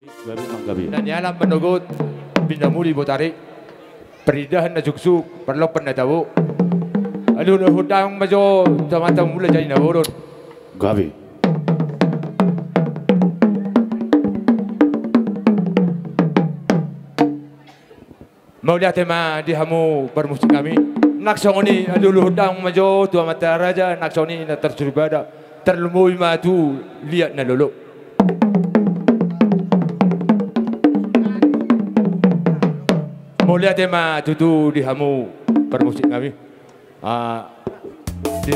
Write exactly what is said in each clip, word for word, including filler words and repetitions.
Gabe, Amang, gabe. Na nialap manogot, pinamuli botari, paridahan na suksuk, parlompan na tabo. Alualuhon damang ma jo tu amanta mula jadi na bolon. Gabe. Mauliate ma di hamu parmusik nami. Nang songon i alualuhon damang ma jo tu amanta raja, nang songon i na tarsuru bada, tarlumobi ma tu liat na lolo. Mauliate ma tutu di hamu parmusik nami. Ah, di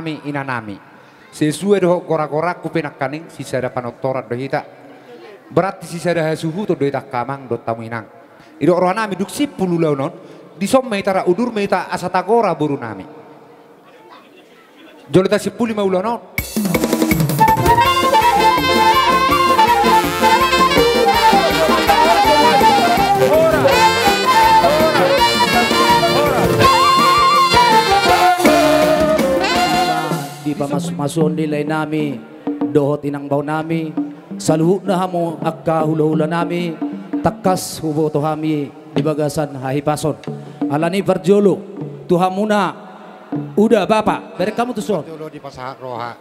Inanami, sesuai dohot gora-gorangku pe nangkaning, sisada panortoran do hita. Berarti sisada hasuhuton do hita angka amang dohot hamu inang. Didok rohanami dung simpul ulaon on, dison ma hita rap, udur ma hita asa tagora borunami. Jolo tasimpuli ma ulaon on. Dipamasumasuhon di laenami dohot inang baonami, saluhutna hamu angka hulahulanami, tangkas huboto hami di bagasan hahipason. Alani parjolo tu hamuna, uda, bapa, bereng hamu tuson. Jolo dipasahat roha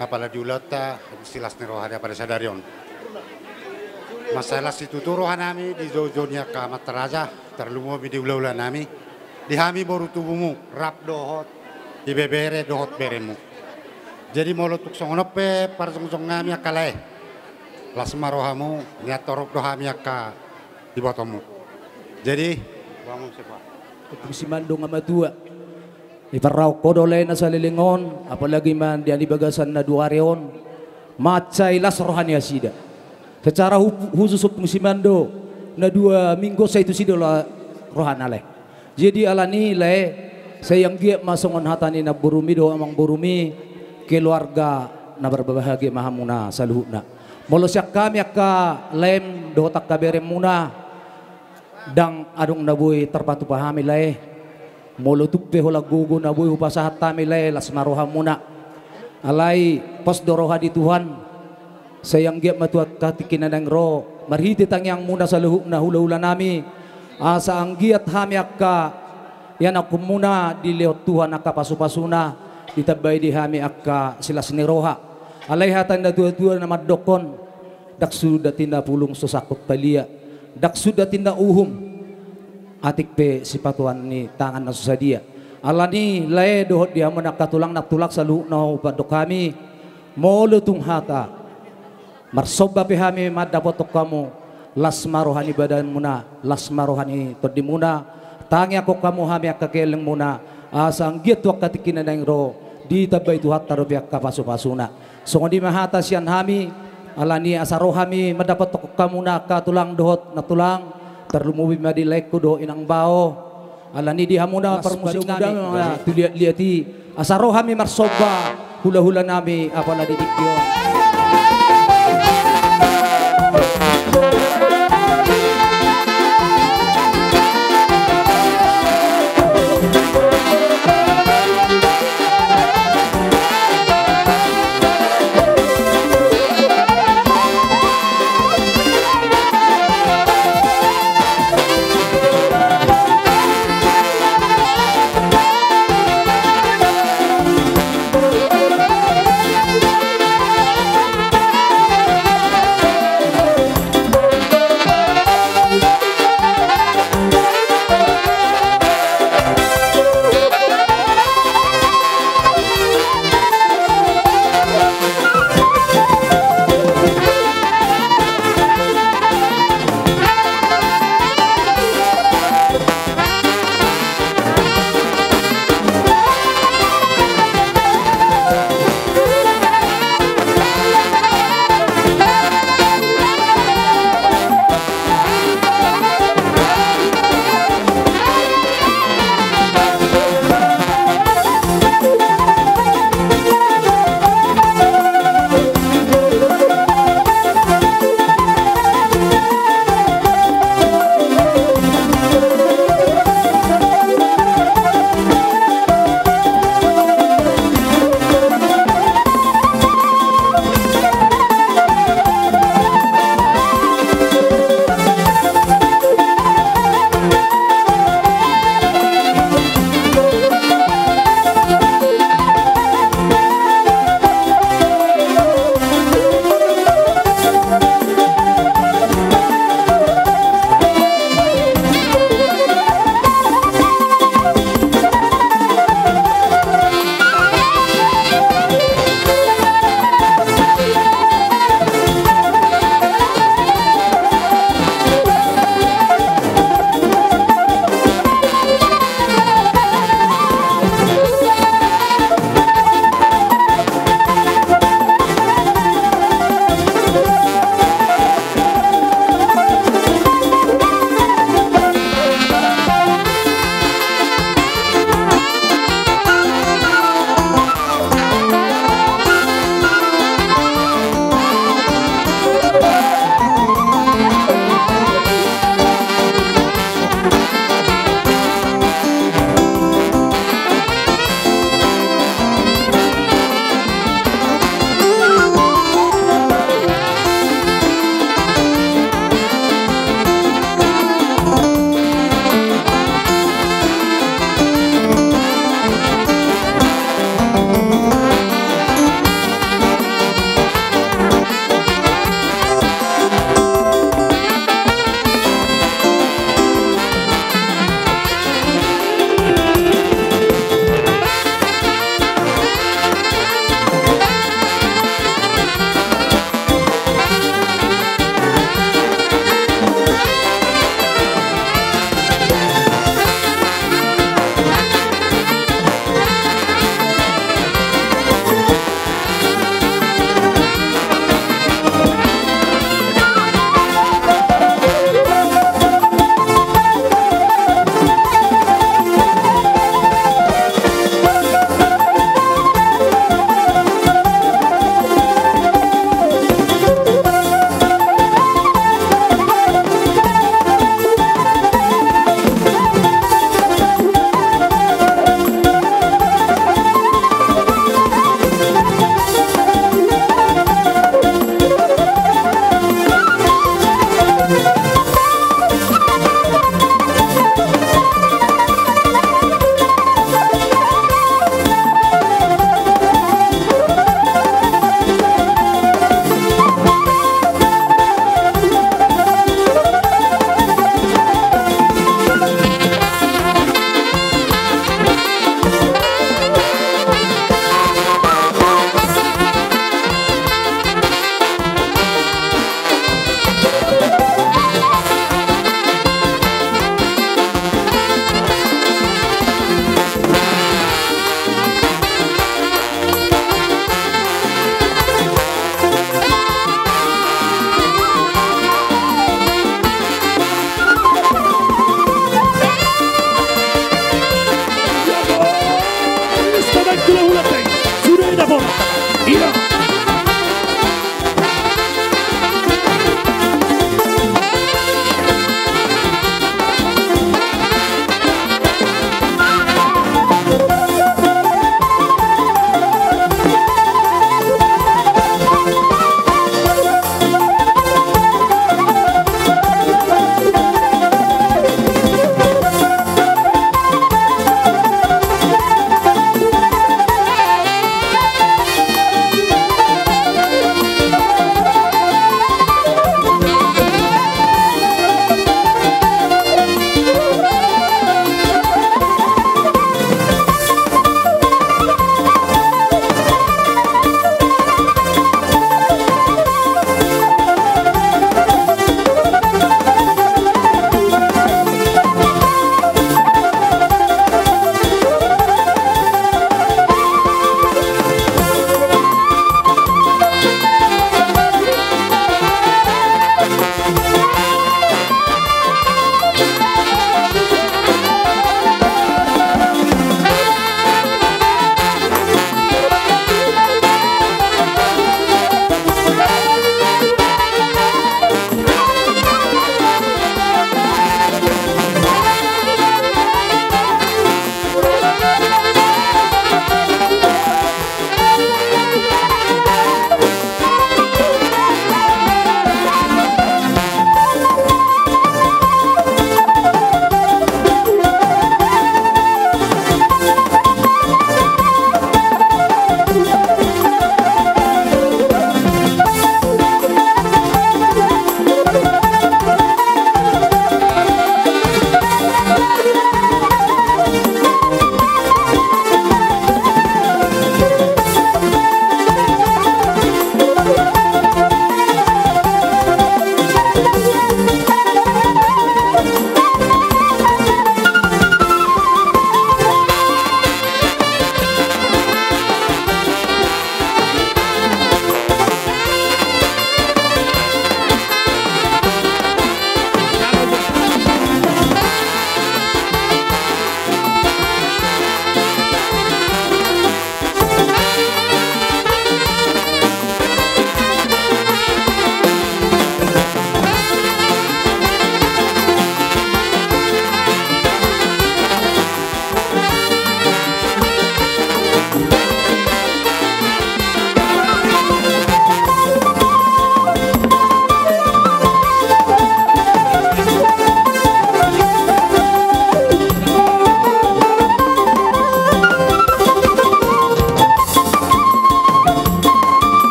apala di ulaonta, silas ni roha di apala sadari on. Mansai las situtu rohanami di joujou ni angka amanta raja, tarlumobi di hulahulanami, di hami boru tubumu, rap dohot ibebere dohot beremu. Jadi molo tung songon on pe parjongjongnami angka lae, las ma rohamu, nian torop do hami angka ibotomu. Jadi, Ompung Simandung na matua, diparrahon ho do lae na saleleng on, apalagi ma di bagasan na dua ari on, mansai las roha ni nasida. Secara hu-, khusus Ompung Simandung na dua minggu sai tusi do las rohana lae. Jadi alani lae, sai anggiat ma songon hata ni namborumi dohot amangborumi, keluarga na marbahagia ma hamuna saluhutna. Molo sian hami angka laem dohot angka beremuna, ndang adong na boi tarpatupa hami lae. Molo tung pe holan gogo na boi hupasahat hami lae, las ma rohamuna. Alai pos do roha di Tuhan. Sai anggiat ma tu angka tingki na naeng ro, marhite tangiangmuna saluhutna hulahulanami, asa anggiat hami angka ianakhonmuna dilehon Tuhan angka pasupasuna, ditambai di hami angka silas ni roha. Alai hata ni natuatua na mandokkon, ndang suda tinda pulung so sangkot palia, ndang suda tinda uhum, atik pe sipatuan ni tangan na so sadia. Alani lae dohot di hamuna angka tulang nang tulang saluhutna hupandok hami, molo tung hata marsomba pe hami mandapothon hamu, las ma roha ni badanmuna, las ma roha ni tondimuna, tangiangkon hamu hami angka gellengmuna, asa anggiat tu angka tingki na naeng ro, ditambai Tuhanta dope angka pasupasuna. Songon i ma hata sian hami, alani asa ro hami mandapothon hamuna angka tulang dohot nang tulang, tarlumobi ma di laengku dohot inang bao, alani di hamuna parmusik nami, tu liatliat i, asa ro hami marsomba hulahulanami apala di tingki on.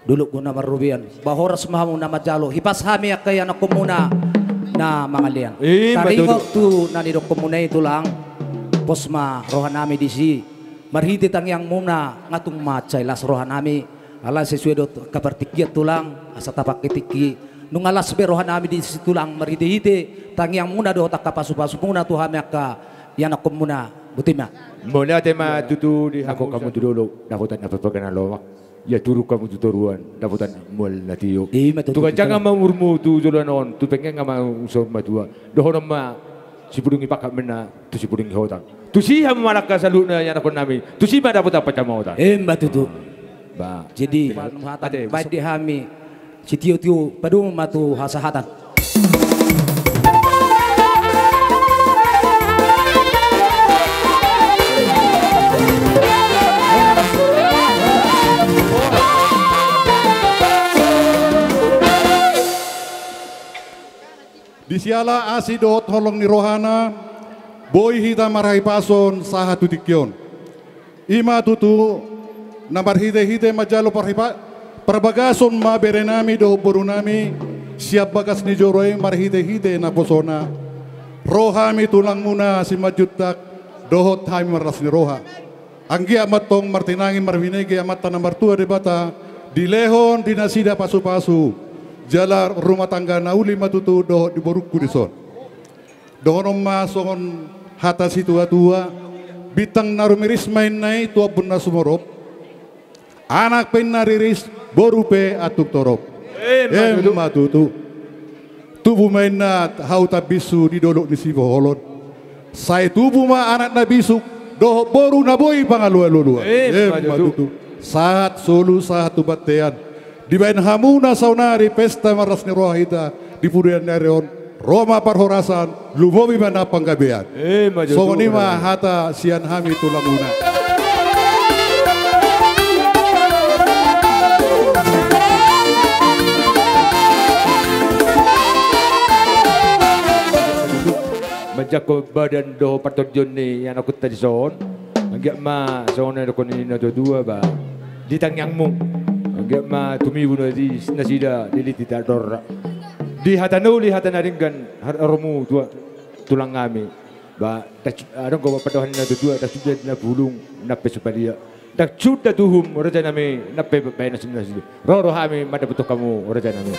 Dolok muna marrobean, ba horas ma hamu na manjalo, hipas hami angka ianakhonmuna na mangalean. Ima tutu. Taringot tu na nidokhonmuna i tulang, pos ma rohanami disi. Marhite tangiangmuna nga tung mansai las rohanami, ala sesuai dohot angka partingkian tulang, asa tapangke tingki. Nunga las be rohanami disi tulang, marhitehite tangiangmuna dohot angka pasupasumuna tu hami angka ianakhonmuna. Botima. Mauliate ma tutu di hamu. Nangkok hamu tu dolok, dapotan na pepege na lomak. Ia turuk hamu tu toruan, dapotan mual na tio. Ima tutu. Tu ganjang ma umurmu tu joloan on, tu penggeng ma saur matua. Dohonon ma, sipudung i pangkat ma ninna tu sipudung i hotang. Tusi hamu ma angka saluhutna ianakhonnami, tusi ma dapotan pansamotan. Ima tutu. Ba. Jadi, baen di hami sitiotio, padomu ma tu hasahatan. Di siala asi dohot holong ni rohana, boi hita marhahipason sahat tu tingki on. Ima tutu na marhitehite manjalo parhipa-, Parbagason ma berenami dohot borunami sian bagas ni joro i marhitehite naposona. Ro hami tulangmuna Simanjuntak dohot hami marlas ni roha. Anggiat ma antong martinangi marbinege Amanta na martua Debata, dilehon di nasida pasupasu jala rumah tangga na uli ma tutu dohot di borungku dison. Dohonon ma songon hata situatua: Bintang na rumiris ma inna i tu ombun na sumorop. Anak pe inna riris, boru pe antuk torop. Emma tutu. Tubu ma inna hau tambinsu di dolok ni Sibolon. Sai tubu ma anak na bisuk dohot boru na boi mangalualu. Emma tutu. Sahat solu sahat tu bontean. Dibaen hamuna saonari pesta marlas ni roha hita di pudian ni ari on. Ro ma parhorasan, lumobi ma na panggabean. Songon i ma hata sian hami tulangmuna. Manjangkon badan dohot partondion ni anakkonta dison. Anggiat ma songon na nidok ni natuatua ba di tangiangmu. Anggiat ma tumibu nasida di liti tak dora. Di hata na uli hata na denggan haromu tulang hami. Ba adong do pandohan ni natuatua: ndang suda na bulung nang pe supadia. Ndang suda tuhum rajanami nang pe baenon nasida. Ro do hami mandapothon hamu rajanami.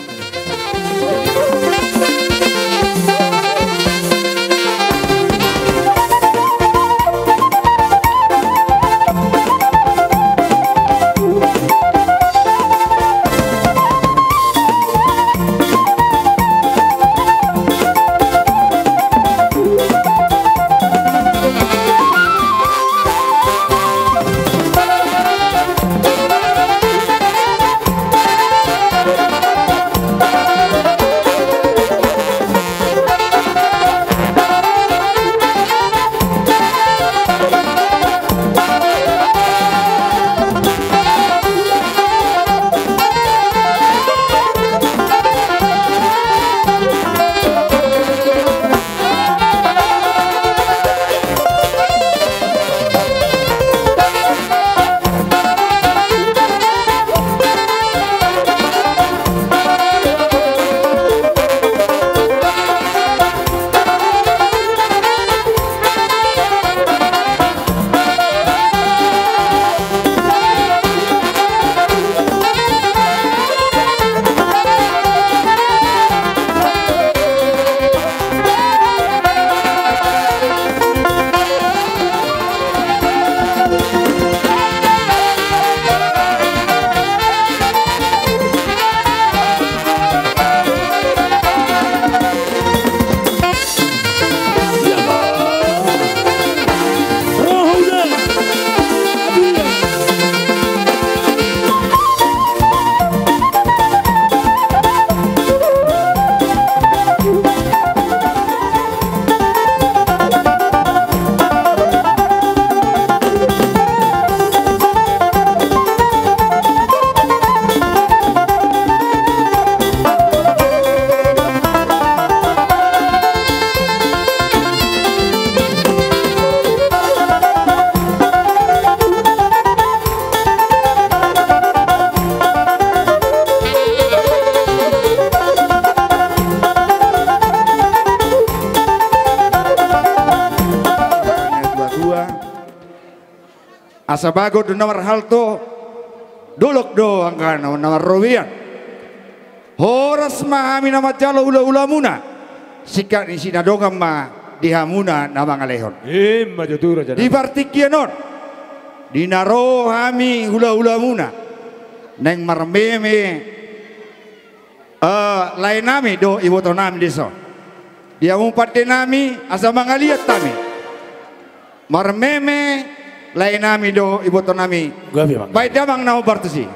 Asa bagot do na marhalto, dolok do angka na marrobean. Horas ma hami na manjalo hulahulamuna. Singkat ni si na dongan ma di hamuna na mangalehon. Ima jo tu raja. Di partingkian on, di na ro hami hulahulamuna, naeng marmeme, eh, laenami dohot ibotonami dison. Di hamu pandenami asa mangaliat hami. Marmeme laenami dohot ibotonami. Gabe, Bang. Baen damang na hombar tusi.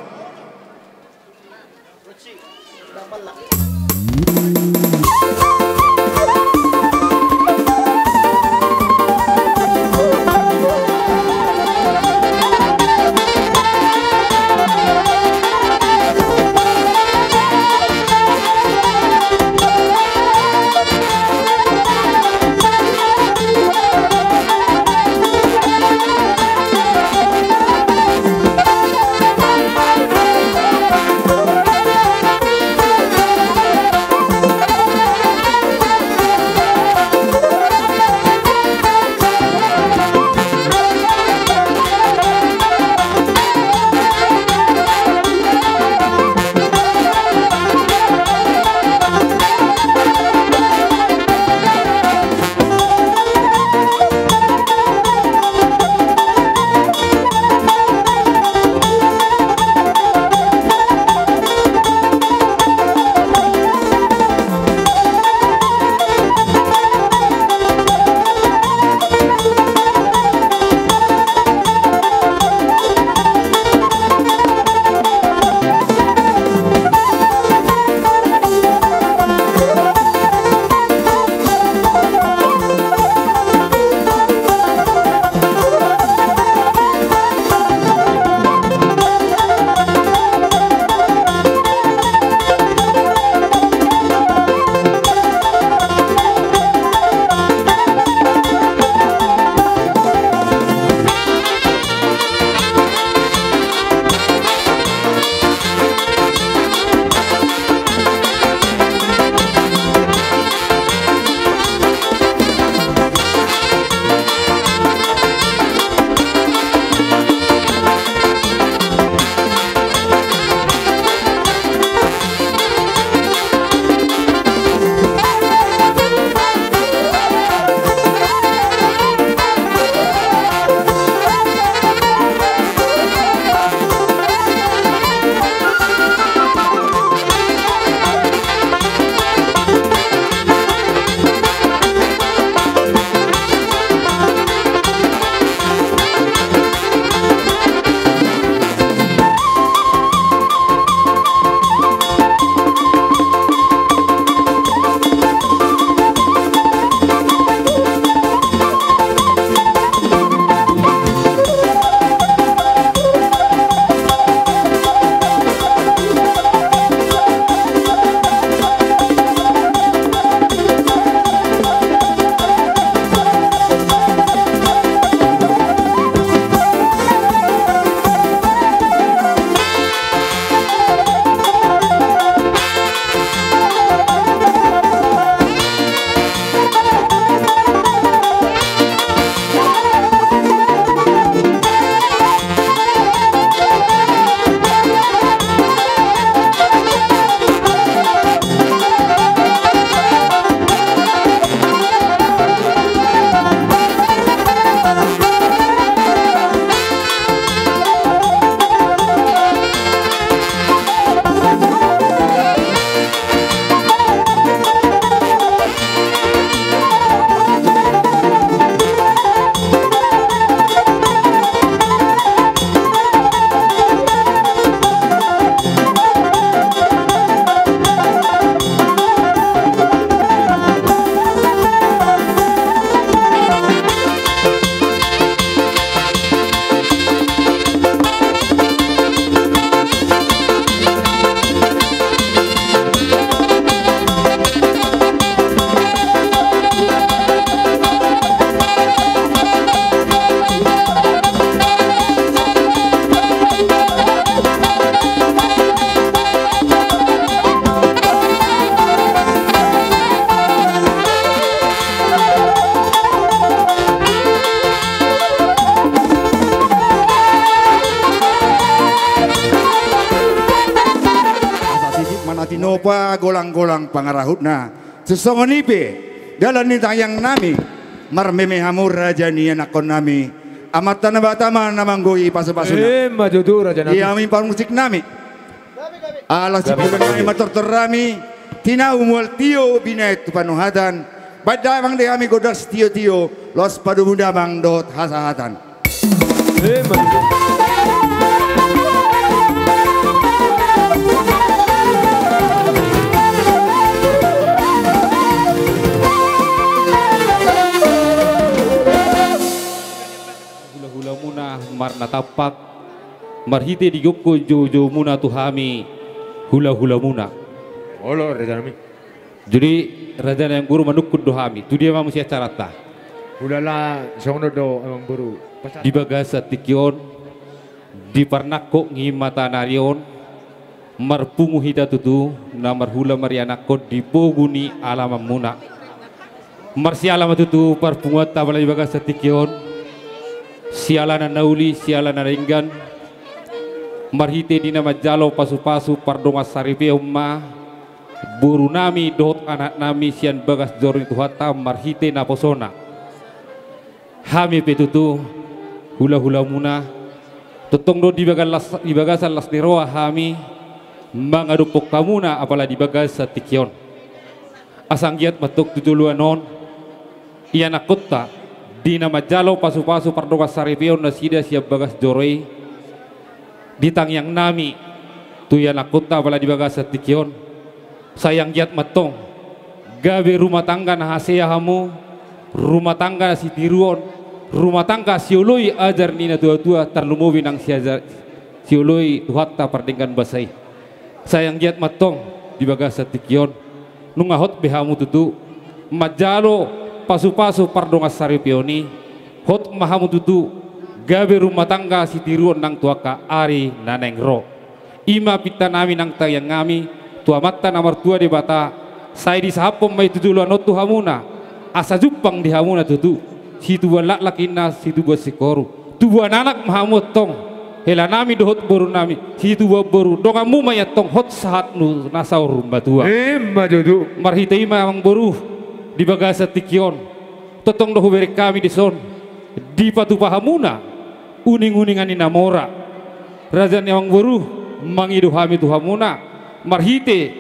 Tinopa golang-golang pangarahutna. Tung songon i pe dalan ni tangiang nami, marmeme hamu raja ni anakkon nami. Amanta na Debata ma na manggohi pasu-pasuna. Ima tutu raja nami. Di hami parmusik nami. Ala sipiton nami, martortor hami, tinau mual tio binahen tu panuhatan. Baen damang di hami gondang sitio-tio, laos padomu damang dohot hasahatan. Hula-hulamuna marnatampak, marhite digokhon jou-joumuna tu hami hula-hulamuna. Olo, raja nami. Jadi, raja nami, boru, manungkun do hami. Tu dia ma muse acaranta? Hulala, songon on do, amang boru. Di bagasan tingki on, di parnangkok ni mata ni ari on, marpungu hita tutu, na marhula marianakkon di pogu ni alamanmuna. Marsiala ma tutu parpunguanta apala di bagasan tingki on. Siala na nauli, siala na denggan. Marhite di na manjalo pasu-pasu pardongansaripeon ma boru nami dohot anak nami sian bagas joro ni Tuhanta marhite naposona. Hami pe tutu hula-hulamuna, tongtong do di bagas las, di bagasan las ni roha hami mangadophon hamuna apala di bagasan tingki on. Asa anggiat ma antong tu joloan on, ianakkonta, di na manjalo pasu-pasu pardongansaripeon nasida sian bagas joro i, di tangiang nami tu ianakkonta apala di bagasan tingki on. Sai anggiat ma antong gabe rumah tangga na hasea hamu, rumah tangga na sitiruon, rumah tangga sioloi ajar ni natua-tua, tarlumobi nang siajar, sioloi Tuhanta pardenggan basa i. Sai anggiat ma antong di bagasan tingki on, nunga hot be hamu tutu manjalo pasu-pasu pardongansaripeon i, hot ma hamu tutu gabe rumah tangga sitiruon nang tu angka ari na naeng ro. I ma pinta nami nang tangiang nami tu Amanta na martua Debata, sai disahaphon ma i tu joloan on tu hamuna, asa jumpang di hamuna tutu situbuan laklak, ninna, situbuan singkoru. Tubuan anak ma hamu antong, hela nami dohot boru nami, situbuan boru, donganmu ma i antong hot sahatmu na saur matua. Ima tutu. Marhite i ma, amang boru, di bagasan tingki on, tongtong do hubereng hami dison, dipatupa hamuna uning-uningan ni na mora. Raja ni amang boru, mangido hami tu hamuna, marhite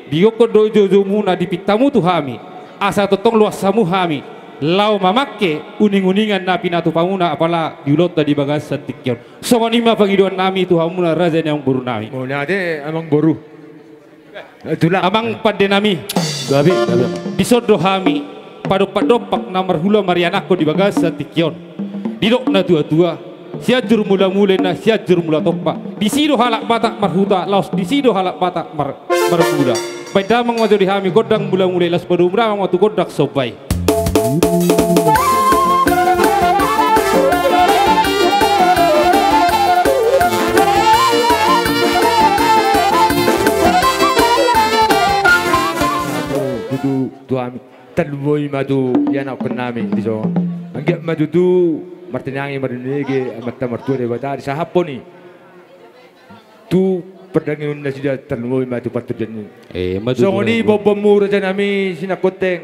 digokhon do jou-joumuna di pintamu tu hami, asa tongtong loas hamu hami laho mamangke uning-uningan na pinatupamuna apala di ulaonta di bagasan tingki on. Songon i ma pangidoan nami tu hamuna, raja ni amang boru nami. Mauliate, amang boru. Tulang. Amang pande nami. Gabe, gabe. Dison do hami padompak-dompak na marhula marianakkon di bagasan tingki on. Didok natua-tua, Sianjur mulamula, ninna, Sianjur mula tompa. Disi do halak Batak marhuta, laos disi do halak Batak mar-, marmula. Baen damang ma jo di hami gondang mulamula i, laos padomu damang ma tu gondang somba i. Tutu tu hami. Tarlumobi ma tu ianakkon nami dison. Anggiat ma tutu martinangi, marnunege Amanta Martua Debata, disahaphon i tu pardenggan ni nasida, tarlumobi ma tu partondion i. Eh, ma tutu. Songon i boanboanmu, raja nami, Sinan Konteng,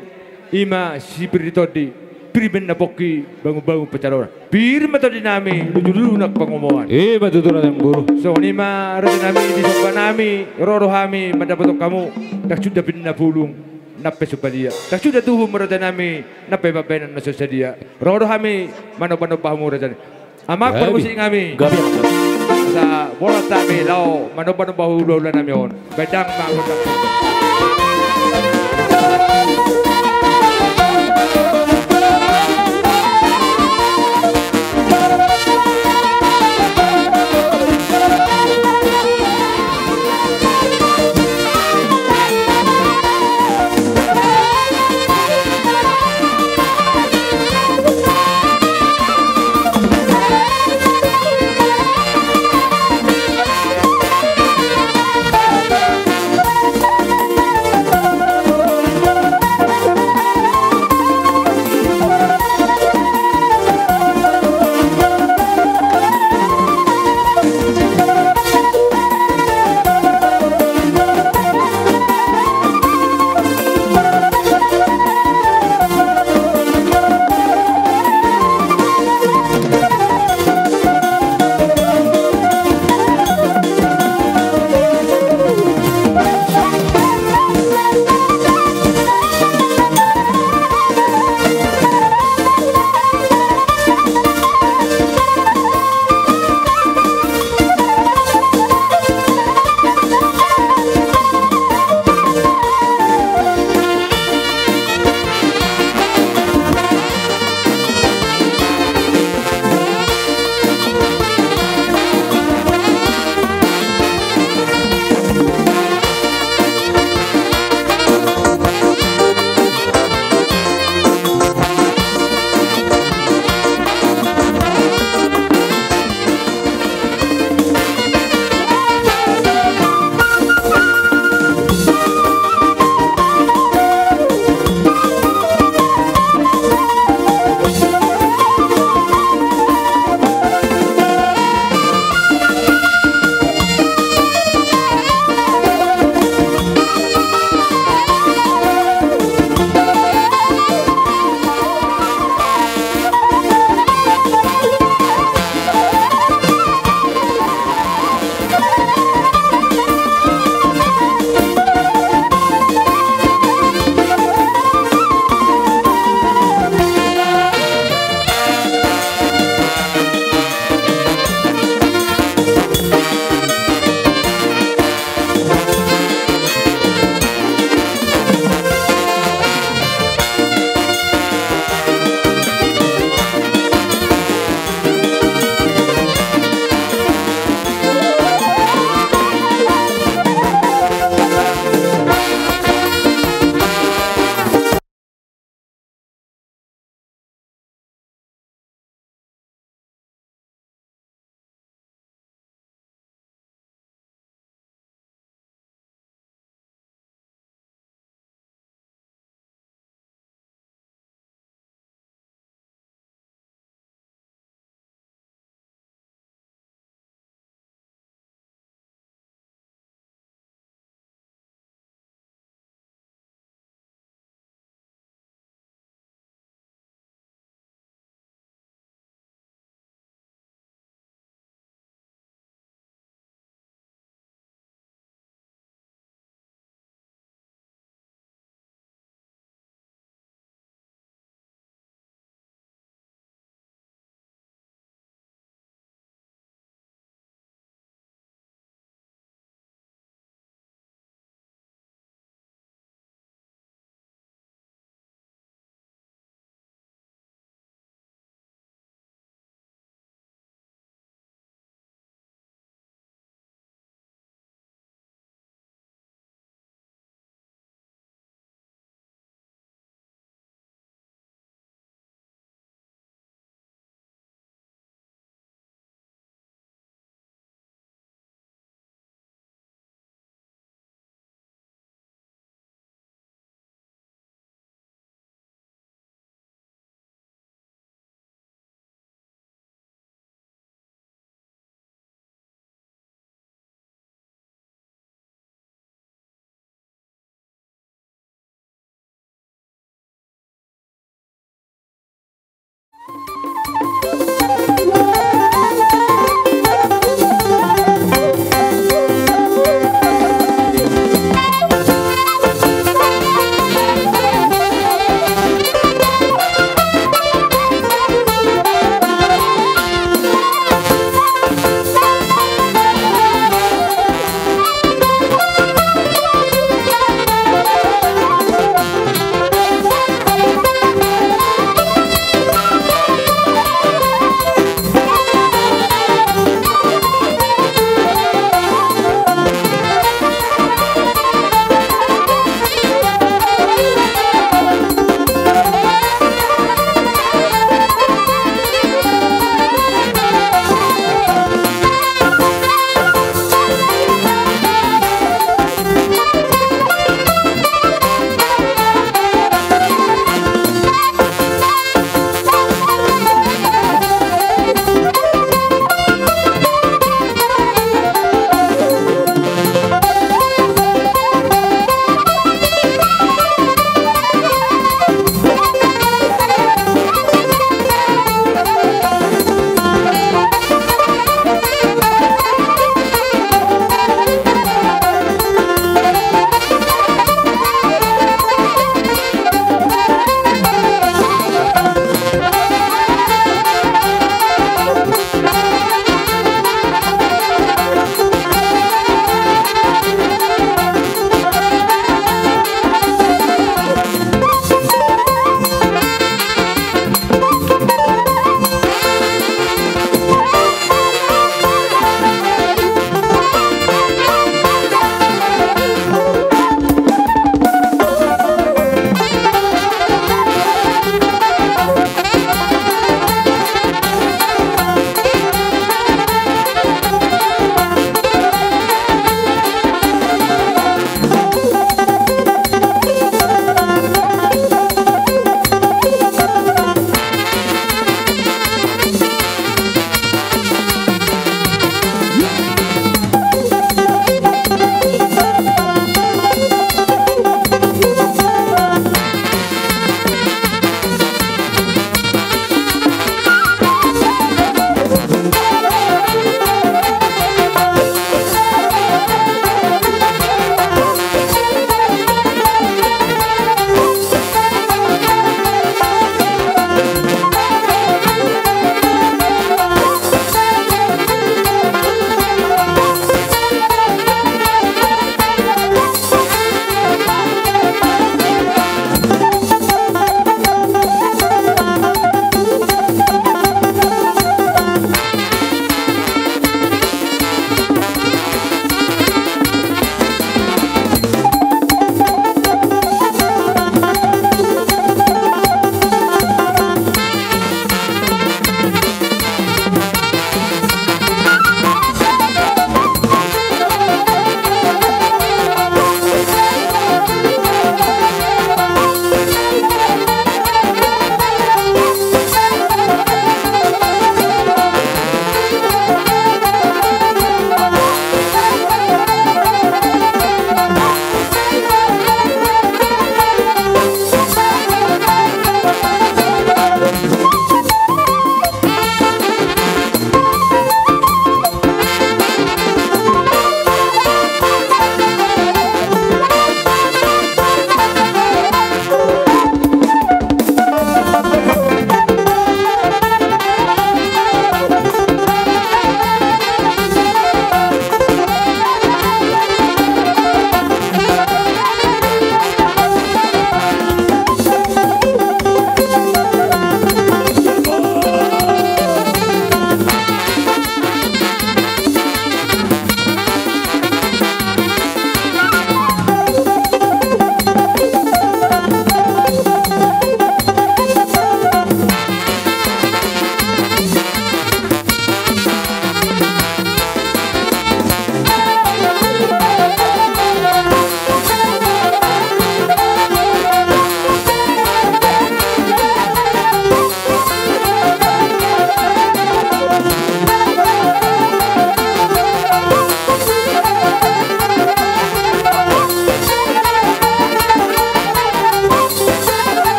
i ma si Pir ni Tondi, pir ma ninna pongki, bangun-bangun pansalongan. Pir ma tondi nami, luju-luju nang pangomoan. Eh, ma tutu, raja ni amang boru. Songon i ma, raja nami, disomba nami, ro do hami mandapothon hamu, ndang suda pe ninna bulung, ndang pe so badia. Ndang suda tubu ma, raja nami, ndang pe pambahenan na so sadia. Ro do hami manomba-nomba hamu, raja nami. Amang parmusik nami. Gabe. Asa bolas hami laho manomba-nomba hula-hula nami on. Baen damang ma gondang.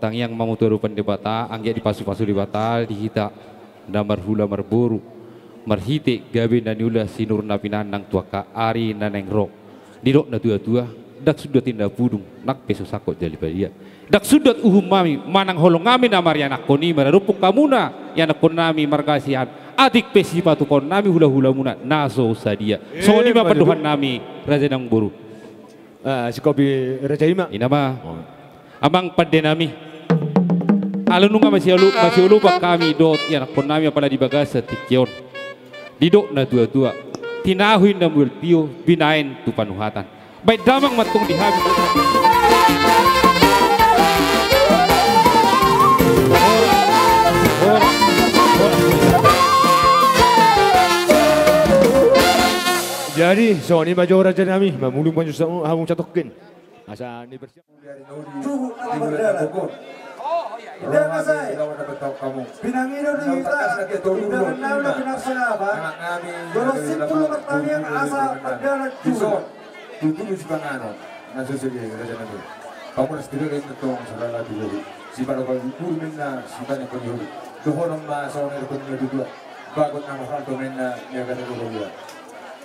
Tangiang ma hamu tu adopan Debata, anggiat dipasupasu Debata di hita na marhula marboru, marhite gabe na niula sinur na pinandang tu angka ari na naeng ro. Didok na tuatua, ndang sundut inda pudung, nang pe so sangkot jala badia. Ndang sundut uhum nami manang holong nami na marianakhon i maradophon hamuna ianakhon nami marga Siahaan, atik pe sipatupaon nami hulahulamuna na so sadia. Songon i ma pandohan nami, raja ni amangboru. Ah, sikopi raja i ma. I ma. Amang pande nami. Ala nunga masiolo-, masiolopan hami dohot ianakhon nami apala di bagasan tingki on. Didok na tuatua, tinahu inna mual tio, binaen tu panuhatan. Baen damang ma antong di hami. Jadi songon i ma jo raja nami, mamulung ma jo hamu satongkin. Asa ni bersiap. Tubu nama berdalan. Inda na sai. Pinangido di hita. Inda na na pinarsenapa. Jolo simpul pertanian asa berdalan tubu. Tubu sipanganon. Na so sege raja nami. Pamunas tiga kali tong salala tubu. Siparo kali tubu menna sipane kali hori. Dohonon ma songon i kali tubu. Bagot nama halto menna ya kali tubu.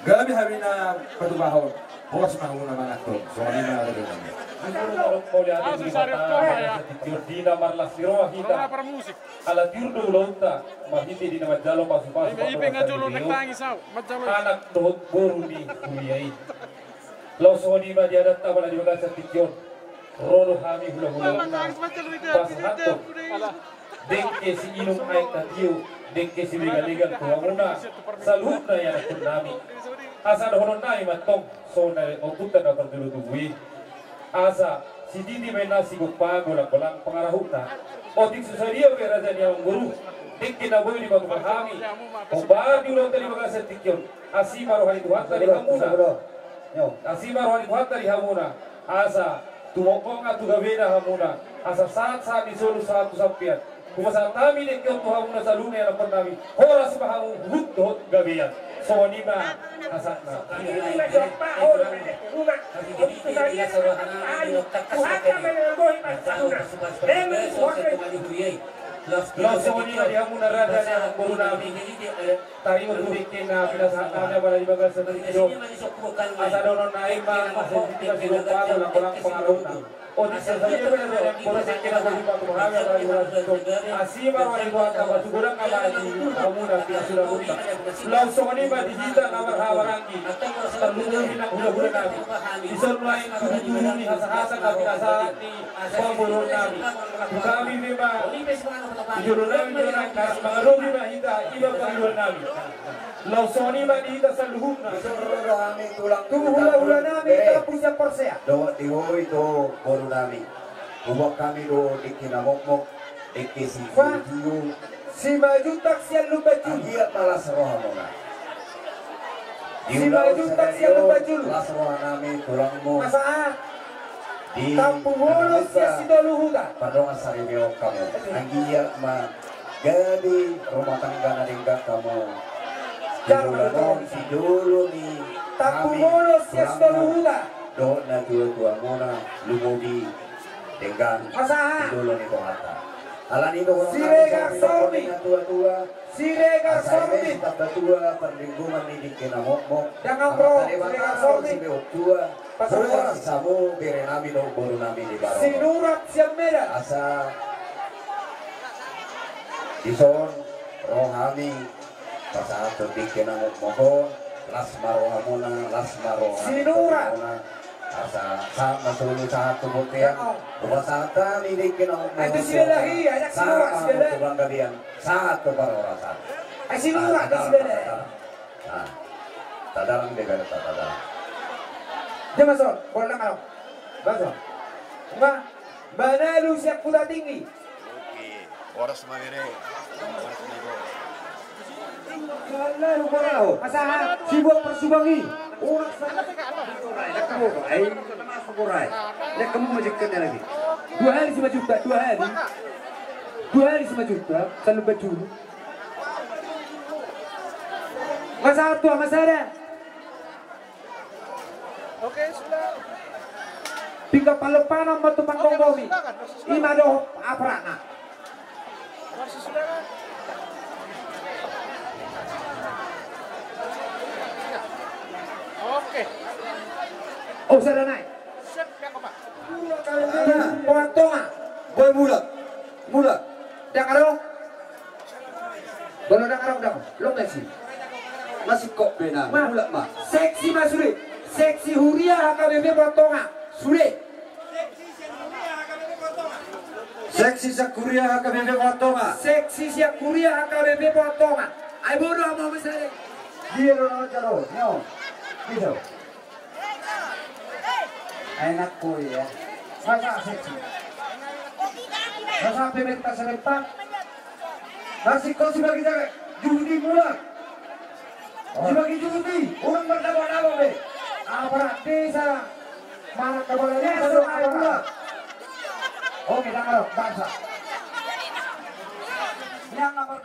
Gabe hami na patupahon. Horas ma hamuna manganhon, songon i ma raja nami. Mauliate di Debata, di na marlas ni roha hita. Ala tiur do ulaonta, marhite di na manjalo pasupasu. Anak dohot boru ni huria i. Laos songon i ma di adatta apala di bagasan tingki on. Ro do hami hulahula. Pasahathon. Dengke siinum aek na tio, dengke silegalega tu hamuna, saluhutna ianakhon nami. Asa dohonon nami ma antong, songon na ompunta na parjolo tubu i. Asa, sititi ma inna sigompa golanggolang pangarahutna. Otik so sadia pe raja ni amangboru, dengke na boi dipatupa hami. Hombar di ulaonta di bagasan tingki on. Asi ma roha ni Tuhanta di hamuna. Asi ma roha ni Tuhanta di hamuna. Asa, tumongkong ma tu gabena hamuna. Asa sahat, sahat ni solu sahat tu sampean. Hupasahat hami dengke on tu hamuna saluhutna ianakhon nami. Horas ma hamu huhut dohot gabean. Songon i ma hasahutna. Laos songon i ma di hamuna raja ni amangboru nami. Tarima tu dengke na pinasahat nami apala di bagasan tingki on. Asa dohonon nami ma, asa dengke na sigompa golanggolang pangarahutna. Otik so sadia pe raja ni amangboru dengke na boi dipatupa hami apala di bagasan tingki on. Asi ma roha ni Tuhanta, pasugodang ma di hamuna pinasahathonta. Laos songon i ma di hita na marhahamaranggi. Tarlumobi nang hulahula nami. Dison ma i tudutudu ni hasahasa na pinasahat ni pamboruon nami. Tu hami pe ma, di jolo nami do nang, mangadopi ma hita, i ma pangidoan nami. Laos songon i ma di hita saluhutna. Dison ro do hami tulang tu hulahula nami, Tampusiang Porsea. Dohot di ho i tu boru nami. Huboan hami do dengke na mokmok, dengke si Fa. Simanjuntak sian Lumban Julu. Anggiat ma las rohamuna. Simanjuntak sian Lumban Julu. Las roha nami tulangmu. Asa. Di Tampubolon sian Sitolu Huta. Pardongan saripeon hamu. Anggiat ma gabe rumah tangga na denggan hamu. Di bulan on, di jolo ni Tampubolon sian Sitolu Huta. Dohot na tuatuamuna, lumobi denggan. Asa. Di jolo ni Tuhanta. Alani i do Siregar Sormi. Tua-tua. Siregar Sormi. Tambah tua, parlinggoman ni dengke na mokmok. Dang amro, Siregar Sormi. Tua. Pasamuan. Tua, samu bere nami dohot boru nami di Barono. Sinurat sian Medan. Asa. Dison, ro hami. Pasahathon dengke na mokmok on, las ma rohamuna, las ma roha. Sinurat. Asa, sahat ma solu, sahat tu bontean. Hupasahat hami dengke na mokmok on. Ai tu sibahen i, ajak sinurat, sibahen. Sahat ma tu panggabean, sahat tu parhorasan. Ai sinurat, sibahen. Nah, tadarang dengke na tadarang. Dia masuk, bola nang. Masuk. Ma, Manalu sian Huta Tinggi. Oke, horas ma bere. Horas ma bere. Masa sibuat parsubang i. Horas ma bere. Ai, masuk orai. Lihat kamu majikannya lagi. Dua hari si Majuta, dua hari. Dua hari si Majuta, selalu baju. Masa tua, masa ada. Oke, sudah. Pinggan palompanon ma tu panggomgomi. I ma dohot aparatna. Oke. Oh, sada nai. Poat Tonga. Boi mulak. Mulak. Dang adong. Bolo dang adong, dang. Long dang si. Masih kok bena. Ma. Mulak ma. Seksi ma sude. Seksi huria H K B P Poat Tonga. Sude. Seksi sian huria H K B P Poat Tonga. Seksi sian huria H K B P Poat Tonga. Ai bodo ama misalnya. Dia do nama jaro. Nyo. Gitu. Enak koi ya. Masa seksi. Masa pementa serempak. Masih kau sibagi jaga. Judi mulak. Sibagi judi. Urang berdaba-daba be. Aparat desa. Mana kepala desa do aparat. Oke, dang adong, bangsa. Yang nomor